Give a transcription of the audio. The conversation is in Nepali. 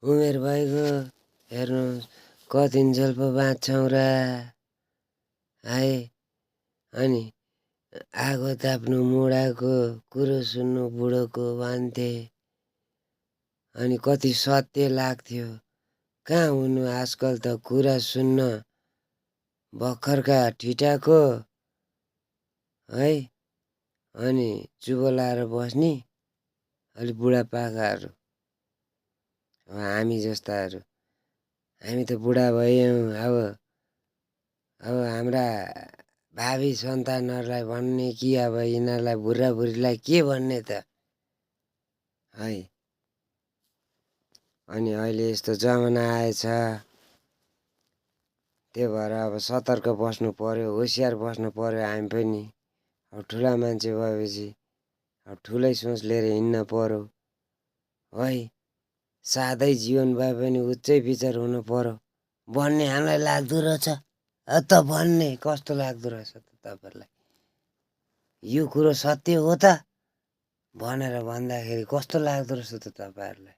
उमेर भइगयो हेर्नुहोस् कतिन्जेल पो बाँच्छौँ र है। अनि आगो ताप्नु मुढाको कुरो सुन्नु बुढोको भन्थे। अनि कति सत्य लाग्थ्यो। कहाँ हुनु आजकल त कुरा सुन्न भर्खरका ठिटाको है। अनि चुबो लाएर बस्ने अलि बुढापाकाहरू। अब हामी जस्ताहरू हामी त बुढा भयौँ। अब हाम्रा भावी सन्तानहरूलाई भन्ने कि अब यिनीहरूलाई बुढाबुढीलाई के भन्ने त है। अनि अहिले यस्तो जमाना आएछ। त्यही भएर अब सतर्क बस्नु पर्यो, होसियार बस्नु पर्यो हामी पनि। अब ठुला मान्छे भएपछि अब ठुलै सोच लिएर हिँड्न पर्यो है। सादै जीवन भए पनि उच्चै विचार हुनु पर्यो भन्ने हामीलाई लाग्दो रहेछ। त भन्ने कस्तो लाग्दो रहेछ त तपाईँहरूलाई? यो कुरो सत्य हो त भनेर भन्दाखेरि कस्तो लाग्दो रहेछ त तपाईँहरूलाई?